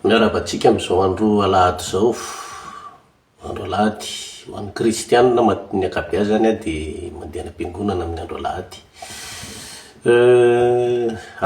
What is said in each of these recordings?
Miarahaba antsika amin'izao andro alahady izao. Andro alahady, ho an'ny kristianina ny ankabeazany dia mandeha any am-piangonana amin'ny andro alahady.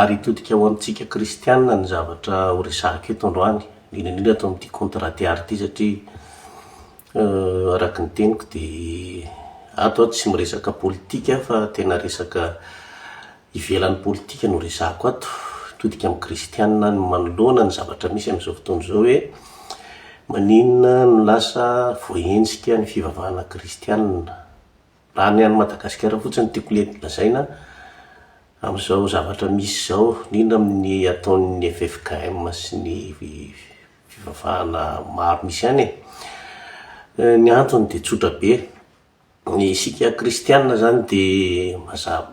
Ary hitodika ho amintsika kristianina ny zavatra ho resahako eto androany, indrindra indrindra ato amin'ity kaonty Ratiary ity satria araka ny teniko dia ato aho tsy miresaka politika fa tena resaka Ivelan'ny politika no resahako ato, mitodika amin'ny kristianina ny manoloana ny zavatra misy amin'izao fotoana izao hoe maninona no lasa voahenjika ny fivavahana kristianina. Raha ny any Madagasikara fotsiny no tiako lazaina, amin'izao zavatra misy izao, indrindra amin'ny ataon'ny ffkm sy ny fivavahana maro misy any e. Ny antony dia tsotra be. Ny isika kristianina zany de maza-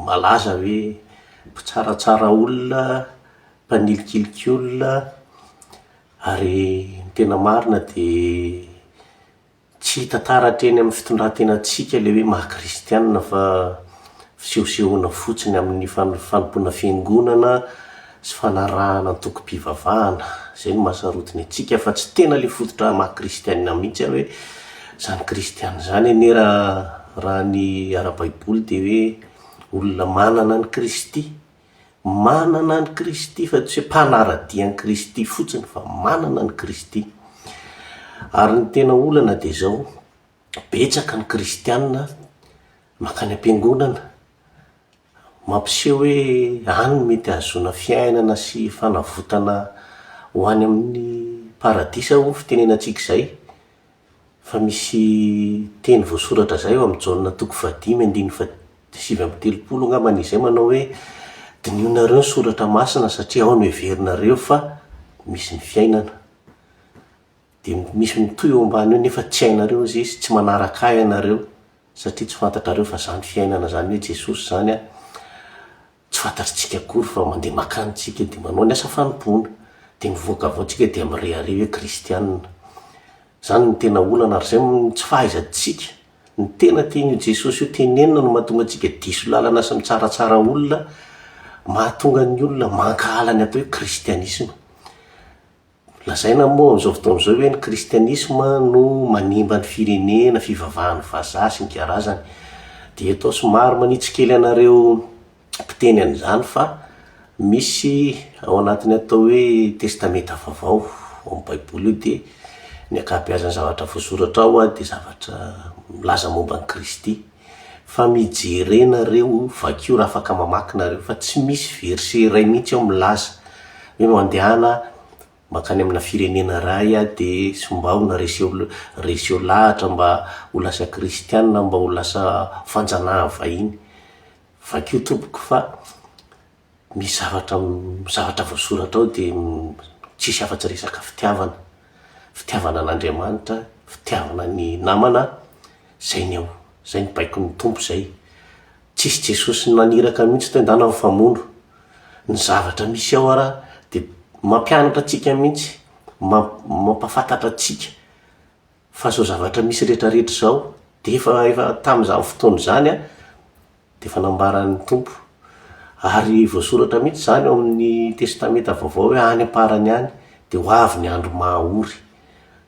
malaza hoe mpitsaratsara olona, mpanilikilika olona, ary ny tena marina de tsy hita taratra eny amin'ny fitondran-tenantsika le hoe maha kristianina fa fisehosehoana fotsiny amin'ny fanompoana fiangonana sy fanarahana antokom-pivavahana. Izay no mahasarotiny antsika fa tsy tena ilay fototra maha kristianina mihitsy aho hoe izany kristianina izany anie raha raha ny ara-baiboly dia hoe olona manana an'i Kristy, manana an'i Kristy fa tsy hoe mpanara-dia an'i Kristy fotsiny fa manana an'i Kristy. Ary ny tena olana dia izao, betsaka ny kristianina mankany am-piangonana Mampiseho hoe any no mety hahazoana fiainana sy fanavotana ho any amin'ny paradisa hoy ny fitenenantsika izay. Fa misy teny voasoratra izay ao amin'ny Jaona toko fahadimy andininy faha 39 angambany izay manao hoe dinihonareo ny soratra masina satria ao no heverinareo fa misy ny fiainana. Dia misy mitohy eo ambany eo nefa tsy hainareo izy, tsy manaraka ahy ianareo. Satria tsy fantatrareo fa zany fiainana zany hoe Jesosy zany an, tsy fantatritsika akory fa mandeha makany tsika dia manao ny asa fanompoana, dia mivoaka avy ao tsika dia mirehareha hoe kristianina. Zany no tena olana ary zay no tsy fahaizantsika ny tena tian'io Jesosy io tenenina no mahatonga antsika diso lalana sy mitsaratsara olona, mahatonga ny olona mankahala ny atao hoe kristianisma. Lazaina moa amin'izao fotoana izao hoe ny kristianisma no manimba ny firenena, fivavahan'ny vazaha sy ny karazany. Dia eto aho somary manitsy kely anareo mpiteny an'izany fa misy ao anatin'ny atao hoe testamenta vaovao ao amin'ny baiboly io dia ny ankabeazan'ny zavatra voasoratra ao dia zavatra milaza momba an'i Kristy. Fa mijere nareo, vakio raha afaka mamaky nareo fa tsy misy verset iray mihitsy ao milaza hoe mandehana mankany amina firenena iray aho de sombao na reseo reseo lahatra mba ho lasa kristiana mba ho lasa fanjanahana vahiny. Vakio tompoko fa misy zavatra zavatra voasoratra ao dia tsisy afa-tsy resaka fitiavana, fitiavana an'Andriamanitra, fitiavana ny namana, zay ny ao, zay ny baikon'ny Tompo zay. Tsisy Jesosy naniraka mihitsy teo ndana mifamono. Ny zavatra misy ao ara dia mampianatra antsika mihitsy, mampahafantatra antsika fa zao zavatra misy retraretra zao dia efa efa tamin'izany fotoana izany an, Dia efa nambaran'ny Tompo. Ary voasoratra mihitsy izany ao amin'ny Testamenta Vaovao hoe any am-parany any dia ho avy ny andro maha-ory.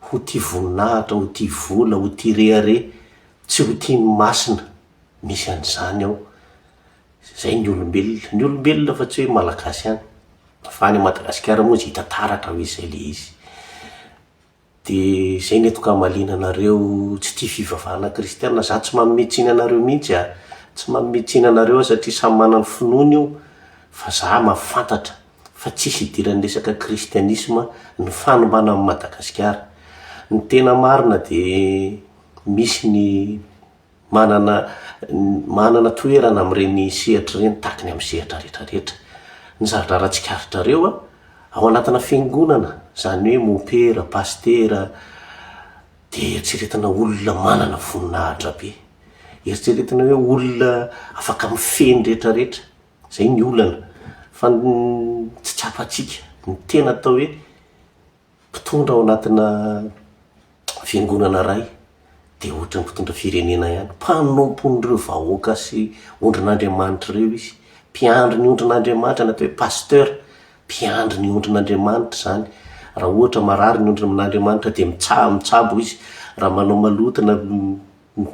Ho tia voninahitra, ho tia vola, ho tia rehareha, tsy ho tia ny masina. Misy an'izany ao. Izay ny olombelona. Ny olombelona fa tsy hoe Malagasy ihany. Fa any Madagasikara moa izy hita taratra hoe izay ilay izy. De zay ny entiko hamaliana anareo tsy tia fivavahana kristiana, za tsy manome tsiny anareo mihitsy a, tsy manome tsiny anareo aho satria samy manana ny finoany io, fa za mahafantatra fa tsisy idiran'ny resaka kristianisma ny fanombana an'i Madagasikara. Ny tena marina de misy ny Manana manana toerana amin'ireny sehatra ireny tahaka ny amin'ny sehatra rehetra rehetra. Ny zavatra raha tsikaritrareo a, ao anatina fiangonana, izany hoe mompera, pasitera, dia eritreretina olona manana voninahitra be. Eritreretina hoe olona afaka mifehy ny rehetra rehetra. Izay ny olana. Fa ny tsy tsapantsika, ny tena atao hoe Mpitondra ao anatina fiangonana iray dia ohatran'ny mpitondra firenena ihany, mpanompon'ireo vahoaka sy ondrin'Andriamanitra ireo izy, mpiandry ny ondrin'Andriamanitra ny atao hoe pasteur, mpiandry ny ondrin'Andriamanitra izany. Raha ohatra marary ny ondry amin'Andriamanitra dia mitsa- mitsabo izy. Raha manao maloto na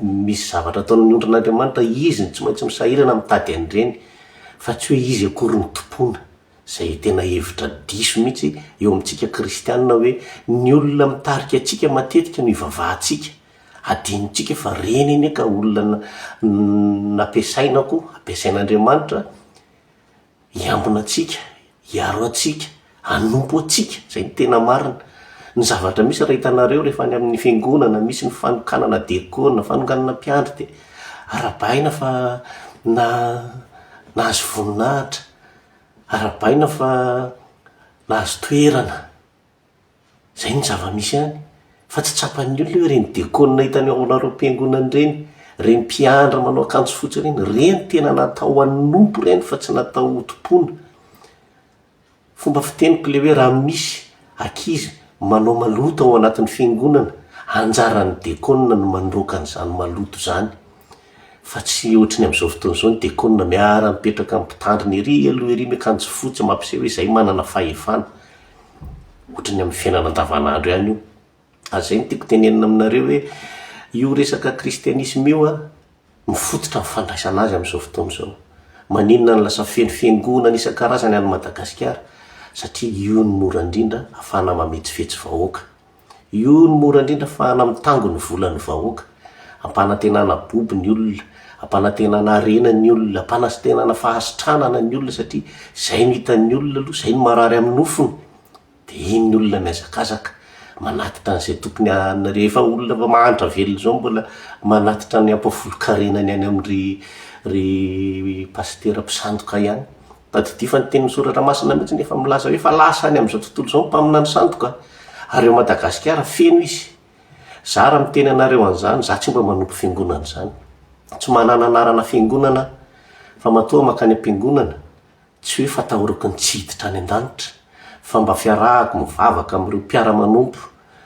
misy zavatra ataon'ny ondrin'Andriamanitra, izy no tsy maintsy misahirana mitady an'ireny, fa tsy hoe izy akory no tompoina. Izay tena hevitra diso mihitsy eo amintsika kristiana hoe ny olona mitarika antsika matetika no ivavahantsika. Adinontsika fa ireny anie ka olona nampiasaina koa, ampiasain'Andriamanitra hiambina antsika, hiaro antsika, hanompo antsika, izay no tena marina. Ny zavatra misy raha hitanareo rehefa any amin'ny fiangonana misy ny fanokanana diakona, fanokanana mpiandry dia arahabaina fa na nahazo voninahitra, arahabaina fa nahazo toerana. Izay no zava-misy any. Fa tsy tsapan'ny olona hoe ireny diakona hitany ao anareo am-piangonana ireny, ireny mpiandry manao akanjo fotsy ireny, ireny tena natao hanompo ireny fa tsy natao hotompoina. Fomba fiteniko ilay hoe raha misy ankizy manao maloto ao anatin'ny fiangonana, anjaran'ny diakona no mandroaka an'izany maloto izany. Fa tsy ohatry ny amin'izao fotoana izao ny diakona miara-mipetraka amin'ny mpitandrina ery aloha ery miakanjo fotsy mampiseho hoe izay manana fahefana. Ohatry ny amin'ny fiainana andavanandro ihany io. Ary izay no tiako tenenina aminareo hoe io resaka kristianisma io an, mifototra ny fandraisana azy amin'izao fotoana izao. Maninona no lasa feno fiangonana isan-karazany any Madagasikara? Satria io no mora indrindra ahafahana mametsifetsy vahoaka. Io no mora indrindra ahafahana mitango ny volan'ny vahoaka. Ampanantenana bobo ny olona, ampanantenana harena ny olona, ampanantenana fahasitranana ny olona satria izay no hitan'ny olona aloha, izay no marary amin'ny nofony. Dia iny ny olona mihazakazaka manatitra an'izay tokony hanina, rehefa olona efa mahantra velona izao mbola manatitra ny ampahafolon-karenany any amin-dry ry pasitera mpisandoka ihany. Tadidio fa ny tenin'ny soratra masina mihitsy no efa milaza hoe efa lasa any amin'izao tontolo izao ny mpaminany sandoka ary eo Madagasikara feno izy. Za raha miteny anareo an'izany, za tsy mba manompo fiangonana izany. Tsy manana anarana fiangonana aho, fa matoa mankany am-piangonana, Tsy hoe fatahorako ny tsy hiditra any an-danitra, fa mba fiarahako mivavaka amin'ireo mpiara-manompo,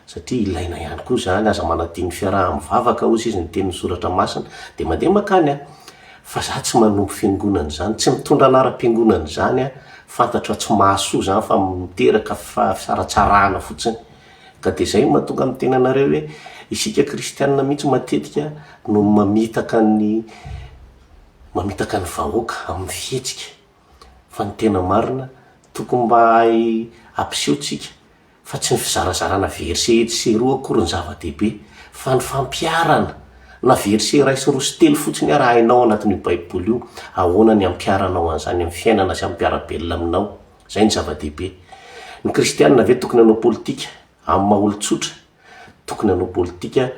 satria ilaina ihany koa izany, aza manadino ny fiaraha-mivavaka hozy izy ny tenin'ny soratra masina, dia mandeha mankany aho. Fa za tsy manompo fiangonana izany, tsy mitondra anaram-piangonana izany aho, fantatro fa tsy mahasoa izany fa miteraka fisaratsarahana fotsiny. Ka dia izay no mahatonga miteny anareo hoe isika kristianina mihitsy matetika no mamitaka ny mamitaka ny vahoaka amin'ny fihetsika fa ny tena marina tokony mba hahay hampiseho tsika fa tsy ny fizarazarana verset etsy sy eroa akory ny zava-dehibe fa ny fampiharana na verset iray sy roa sy telo fotsiny ara hainao anatin'io baiboly io ahoana ny hampiharanao an'izany amin'ny fiainana sy amin'ny mpiara-belona aminao izay ny zava-dehibe ny kristianina ve tokony hanao politika amin'ny maha olon-tsotra tokony hanao politika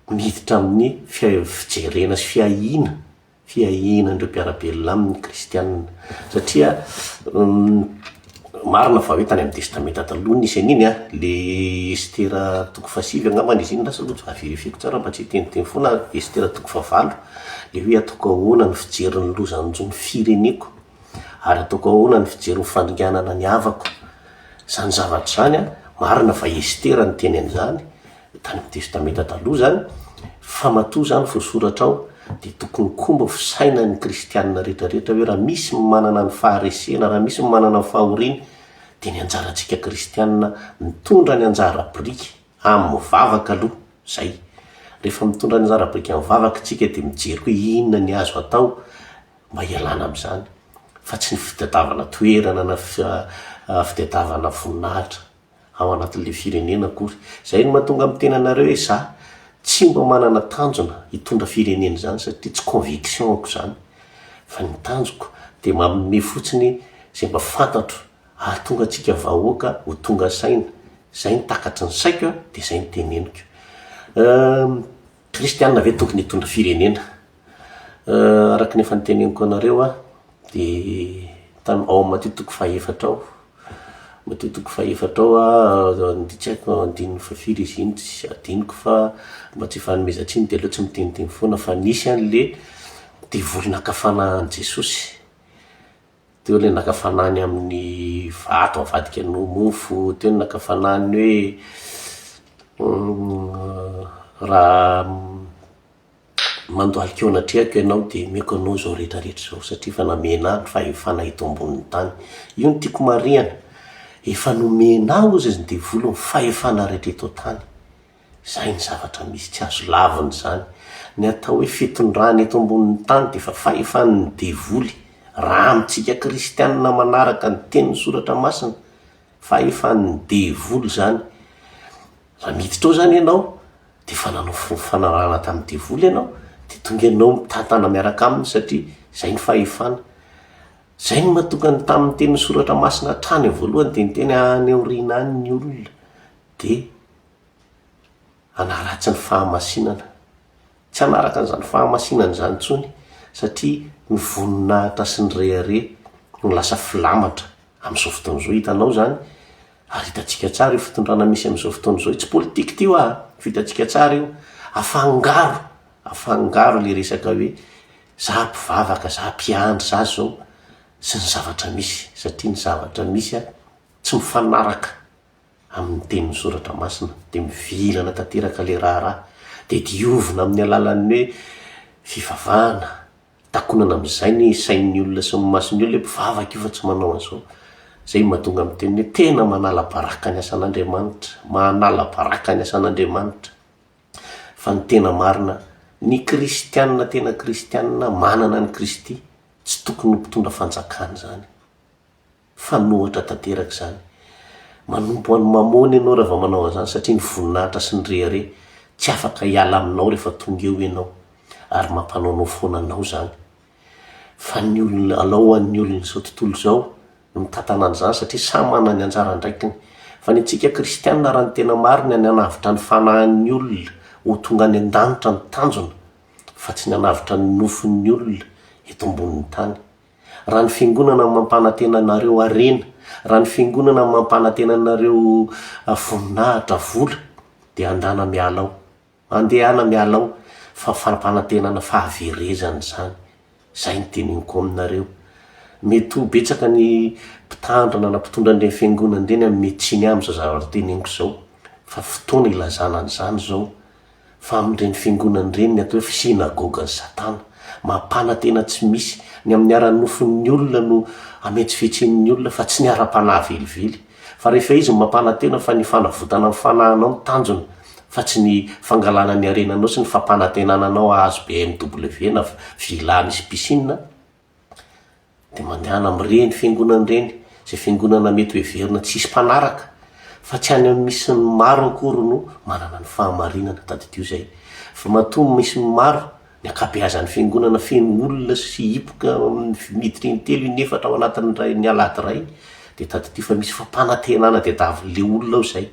miditra amin'ny fijerena sy fiahiana, fiahiana an'ireo mpiara-belona aminy ny kristiana. Satria marina fa hoe tany amin'ny testamenta taloha nisy an'iny an, le Estera toko fahasivy angambany izy iny lasa aloha tsy verifieko tsara mba tsy hiteniteny foana, Estera toko fahavalo, le hoe ataoko ahoana ny fijery ny loza hanjo ny fireneko, ary ataoko ahoana ny fijery ny fandringanana ny havako. Izany zavatra izany an, marina fa Estera niteny an'izany, Tany amin'ny Testamenta Taloha izany, fa matoa izany voasoratra ao, dia tokony koa mba ho fisainan'ny kristianina rehetra rehetra hoe raha misy ny manana ny faharesena, raha misy ny manana ny fahoriana, dia ny anjarantsika kristianina mitondra ny anjara biriky amin'ny vavaka aloha, izay. Rehefa mitondra ny anjara biriky amin'ny vavaka isika dia mijery hoe inona ny azo atao mba hialana amin'izany, fa tsy ny fitadiavana toerana na fitadiavana voninahitra. ao anatin'ilay firenena akory. Izay no mahatonga miteny anareo hoe za tsy mba manana tanjona hitondra firenena izany satria tsy conviction-ko izany fa ny tanjoko dia manome fotsiny izay mba fantatro hahatonga antsika vahoaka ho tonga saina. Izay no takatry ny saiko a, dia izay no teneniko. Kristianina ve tokony hitondra firenena? Araka ny efa noteneniko anareo aho dia tam- ao amin'ny Matio toko fahefatra ao, Matio toko fahefatra ao an, tsy haiko andininy fahafiry izy iny, tsy adinoko fa mba tsy hifanomezan-tsiny dia aleo tsy miteniteny foana fa nisy an'le devoly naka fanahy an'i Jesosy. Teo ilay naka fanahy ny amin'ny vato avadika ny ho mofo, teo ny naka fanahy ny hoe raha mandohalika eo anatrehako ianao dia omeko anao izao rehetra rehetra izao satria efa namena ahy ny fahefana eto ambonin'ny tany. Io no tiako marihana. Efa nomena ahy hozy izy ny devoly ny fahefana rehetra eto an-tany. Izay ny zavatra misy, tsy azo lavina izany. Ny atao hoe fitondrana eto ambonin'ny tany dia efa fahefan'ny devoly. Raha amintsika kristianina manaraka ny tenin'ny soratra masina, fahefan'ny devoly izany. Raha miditra ao izany ianao, dia efa nanao fifanarahana tamin'ny devoly ianao, dia tonga ianao mitantana miaraka aminy satria izay ny fahefana. Izay no mahatonga ny tamin'ny tenin'ny soratra masina hatrany voalohany dia niteny any aoriana any ny olona dia hanaratsy ny fahamasinana. Tsy hanaraka an'izany fahamasinana izany intsony satria ny voninahitra sy ny rehareha no lasa filamatra amin'izao fotoana izao. Hitanao izany ary hitantsika tsara io fitondrana misy amin'izao fotoana izao io. Tsy politika ity hoa, fa hitantsika tsara io. Afangaro, afangaro ilay resaka hoe za mpivavaka, za mpiandry, za zao sy ny zavatra misy satria ny zavatra misy tsy mifanaraka amin'ny tenin'ny soratra masina dia mivilana tanteraka ilay raharaha dia diovina amin'ny alalan'ny hoe fivavahana, takonana amin'izay ny sain'ny olona sy ny mason'ny olona hoe mpivavaka io fa tsy manao an'izao. Izay no mahatonga ny teny hoe tena manala baraka ny asan'Andriamanitra, manala baraka ny asan'Andriamanitra. Fa ny tena marina, ny kristianina tena kristianina manana an'i Kristy tsy tokony ho mpitondra fanjakana izany. Fanohatra tanteraka izany. Manompo an'i Mamôna ianao raha vao manao an'izany satria ny voninahitra sy ny rehareha tsy afaka hiala aminao rehefa tonga eo ianao ary mampanaonao foana anao izany. Fa ny olona, alao ho an'ny olon'izao tontolo izao no mitantana an'izany satria samy manana ny anjara andraikiny. Fa ny antsika kristiana raha ny tena marina ny hanavotra ny fanahin'ny olona ho tonga any an-danitra no tanjona fa tsy ny hanavotra ny nofon'ny olona eto ambonin'ny tany. Raha ny fiangonana no mampanantena anareo harena, raha ny fiangonana no mampanantena anareo voninahitra, vola, dia andana miala ao. Mandehana miala ao fa fampanantenana fahaverezana izany. Izay no teneniko aminareo. Mety ho betsaka ny mpitandrina na mpitondra an'ireny fiangonana ireny hanome tsiny ahy amin'izao zavatra teneniko izao, fa fotoana ilazana an'izany izao. Fa amin'ireny fiangonana ireny ny atao hoe synagogan'i Satana. Mampanantena tsy misy. Ny amin'ny ara-nofon'ny olona no hametsifetsen'ny olona fa tsy ny ara-panahy velively. Fa rehefa izy no mampanantena fa ny fanavotana ny fanahinao no tanjona fa tsy ny fangalana ny harenanao sy ny fampanantenana anao hahazo BMW na villa misy piscine, Dia mandehana amin'ireny fiangonana ireny, izay fiangonana mety ho heverina tsy hisy mpanaraka, fa tsy any amin'ny misy ny maro akory no manana ny fahamarinana, tadidio izay. Fa matoa misy ny maro, ny ankabeazan'ny fiangonana feno olona sy hipoka miditra intelo, inefatra ao anatin'ny iray, ny alahady iray, dia tadidio fa misy fampanantenana tadiavin'ilay olona ao izay.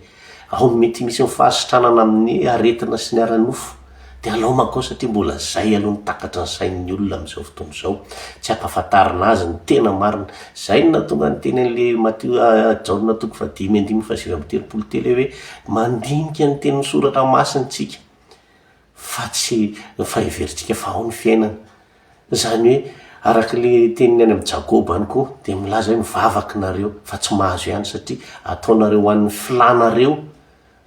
Ao ny mety misy ny fahasitranana amin'ny aretina sy ny ara-nofo dia alao mankao satria mbola zay aloha no takatry ny sain'ny olona amin'izao fotoana izao. Tsy ampahafantarina azy ny tena marina. Zay no nahatonga ny teny an'le Matio Jaona toko fahadimy andininy faha39 hoe mandinika ny tenin'ny soratra masina isika fa tsy fa heverintsika fa ao ny fiainana. Izany hoe, araka ilay teniny any amin'i Jakoba any koa, dia milaza hoe mivavaka nareo fa tsy mahazo ihany satria ataonareo ho an'ny filanareo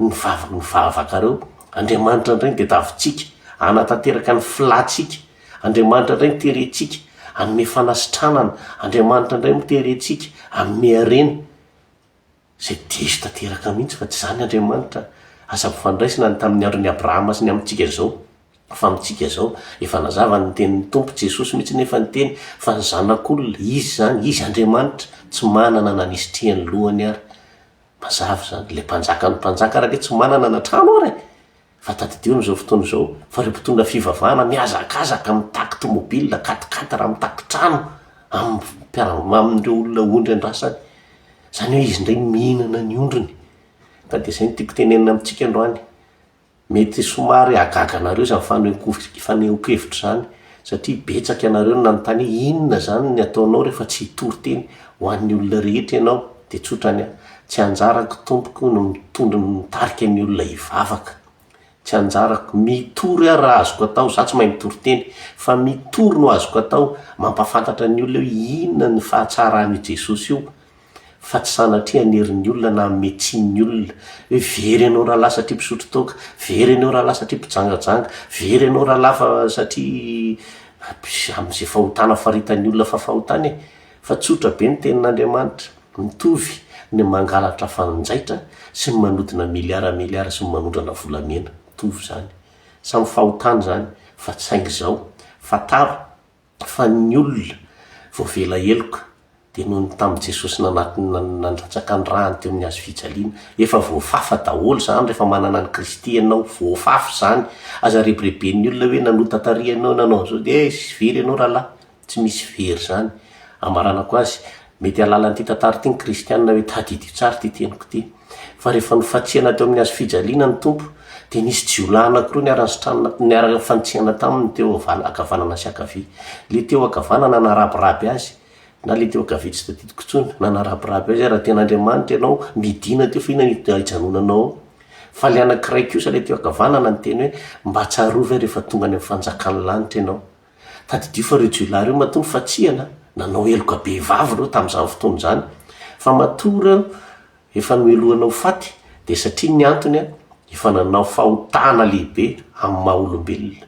ny vavaka, ny vavakareo. Andriamanitra indray no tadiavintsika hanatanteraka ny filantsika. Andriamanitra indray no terentsika hanome fanasitranana. Andriamanitra indray no terentsika hanome harena. Izay diso tanteraka mihitsy fa tsy izany Andriamanitra. Aza ampifandraisina ny tamin'ny andron'i Abrahama sy ny amintsika izao. Fa amintsika izao, efa nazava ny tenin'ny Tompo, Jesosy mihitsy nefa niteny fa ny Zanak'olona, Izy izany, Izy Andriamanitra, tsy manana na nisitrihany lohany ary. Mazava izany. Ilay Mpanjakan'ny mpanjaka ary ange tsy manana na trano ary e! Fa tadidio amin'izao fotoana izao fa ireo mpitondra fivavahana mihazakazaka mitaky tomobile, quatre-quatre, mitaky trano amin'ny mpiara amin'ireo olona ondry andrasany. Izany hoe izy indray mihinana ny ondriny. Ka dia izay no tiako tenenina amintsika androany. Mety somary hahagaga anareo izany fanehoan-kevitra izany satria betsaka ianareo no nanontany hoe inona izany ny ataonao rehefa tsy hitory teny ho an'ny olona rehetra ianao? Dia tsotra ny ahy, tsy anjarako tompoko no mitondra mitarika ny olona hivavaka. Tsy anjarako. Mitory aho raha azoko atao, za tsy mahay mitory teny, fa mitory no azoko atao, mampahafantatra ny olona hoe inona ny fahatsaran'io Jesosy io, fa tsy sanatria hanery ny olona na hanome tsiny ny olona hoe very ianao rahalahy satria mpisotro toaka, very ianao rahalahy satria mpijangajanga, very ianao rahalahy fa satria amin'izay fahotana faritan'ny olona fa fahotana e! Fa tsotra be ny tenin'Andriamanitra, mitovy. ny mangalatra fanjaitra sy ny manodina miliara miliara sy ny manondrana volamena. Mitovy izany. Samy fahotana izany fa saingy izao, fantaro fa ny olona voavela heloka dia noho ny tamin'i Jesosy nanatona nandatsaka ny rany teo amin'ny hazo fijaliana. Efa voafafa daholo izany rehefa manana an'i Kristy ianao, voafafa izany. Aza rebireben'ny olona hoe nanota tary ianao, nanao an'izao dia eh, very ianao rahalahy. Tsy misy very izany. Amaranako azy, mety hahalala an'ity tantara ity ny kristiana hoe tadidio tsara ity teniko ity. Fa rehefa nofantsihana teo amin'ny hazo fijaliana ny Tompo, dia nisy jiolahy anankiroa niara-nisitranina, niara-nifantsihana taminy teo ankavanana sy ankavia. Ilay teo ankavanana narabiraby azy, na ilay teo ankavia tsy tadidiko intsony, nanarabiraby azy hoe raha tena Andriamanitra ianao, midina teo fa inona no hijanonanao ao. Fa ilay anankiray kosa, ilay teo ankavanana niteny hoe mba tsarovy aho rehefa tonga any amin'ny fanjakan'ny lanitra ianao. Tadidio fa ireo jiolahy ireo matoa nifantsihana, nanao heloka bevava ireo tamin'izany fotoana izany. Fa matoa ireo efa nohelohina ho faty dia satria ny antony efa nanao fahotana lehibe amin'ny maha olombelona.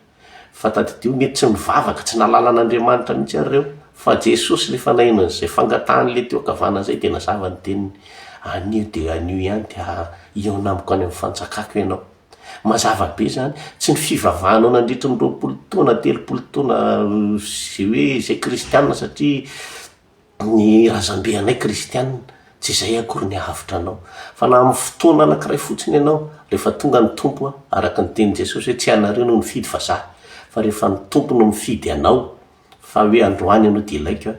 Fa tadidio mety tsy nivavaka, tsy nahalala an'Andriamanitra mihitsy ary ireo. Fa Jesosy rehefa naheno an'izay fangatahan'ilay teo ankavanana izay dia nazava ny teniny, anio dia anio ihany dia hihaona amiko any amin'ny fanjakako ianao. Mazava be izany, tsy ny fivavahanao nandritry ny 20 taona, 30 taona izay hoe izay kristiana satria ny razambe anay kristiana, tsy izay akory ny hahavotra anao. Fa na amin'ny fotoana anankiray fotsiny ianao, rehefa tonga ny Tompo, araka ny tenin'i Jesosy hoe tsy ianareo no nifidy fa za, fa rehefa ny Tompo no mifidy anao, fa hoe androany ianao dia ilaiko,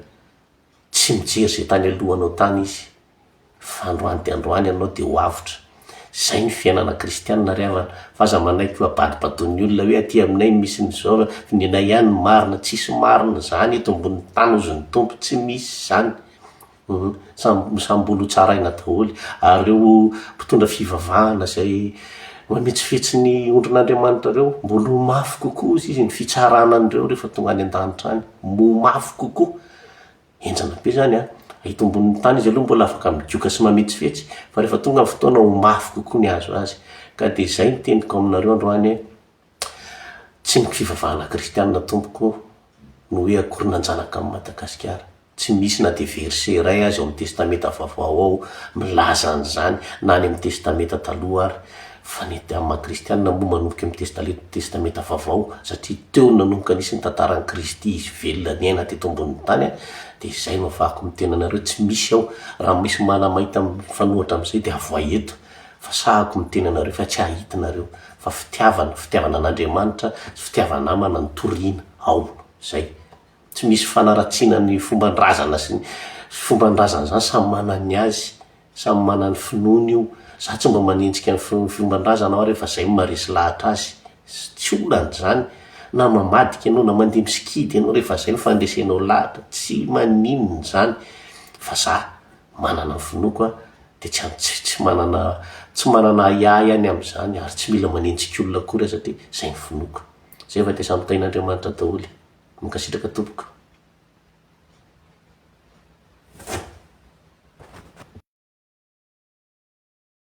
Tsy mijery izay tany alohanao tany izy fa androany dia androany ianao dia ho avotra. Izay ny fiainana kristianina ry havana fa aza manaiky ho abadobadon'ny olona hoe aty aminay misy ny izao fa ny anay ihany no marina. Tsisy marina izany eto ambonin'ny tany hozy ny Tompo, tsy misy izany. Hum, samy samy mbola ho tsaraina daholo. Ary ireo mpitondra fivavahana izay mametsifetsy ny ondrin'Andriamanitra ireo, mbola ho mafy kokoa hozy izy ny fitsarana an'ireo rehefa tonga any an-danitra any. Ho mafy kokoa. Henjana be zany an! Eto ambonin'ny tany izy aloha mbola afaka migoka sy mametsifetsy fa rehefa tonga ny fotoana ho mafy kokoa ny hahazo azy. Ka dia izay ny teniko aminareo androany hoe tsy ny fivavahana kristianina tompoko no hoe akory nanjanaka an'i Madagasikara. Tsy misy na dia verset iray aza ao amin'ny testamenta vaovao ao milaza an'izany na any amin'ny testamenta taloha ary. Fa ny amin'ny maha kristianina moa manomboka eo amin'ny testamenta vaovao satria teo no nanomboka nisy ny tantaran'i Kristy izy velona niaina teto ambonin'ny tany dia izay no afahako miteny anareo tsy misy ao raha misy manamahita mifanohitra amin'izay dia avoay eto fa sahako miteny anareo fa tsy hahita nareo fa fitiavana, fitiavana an'Andriamanitra sy fitiava-namana no toriana ao zay. Tsy misy fanaratsiana ny fomban-drazana sy ny fomban-drazana izany samy manana ny azy, samy manana ny finoany io. Za tsy mba manenjika ny fomban-drazana aho rehefa zay no maharesy lahatra azy. Tsy olana izany. Na mamadika ianao na mandeha misikidy ianao rehefa zay no fandresenao lahatra, tsy maninona izany. Fa za manana ny finoako aho dia tsy tsy tsy manana tsy manana ahiahy aho ny amin'izany ary tsy mila manenjika olona akory aho satria zay ny finoako. Zay fa dia samy tahin'Andriamanitra daholo. Mankasitraka tompoko.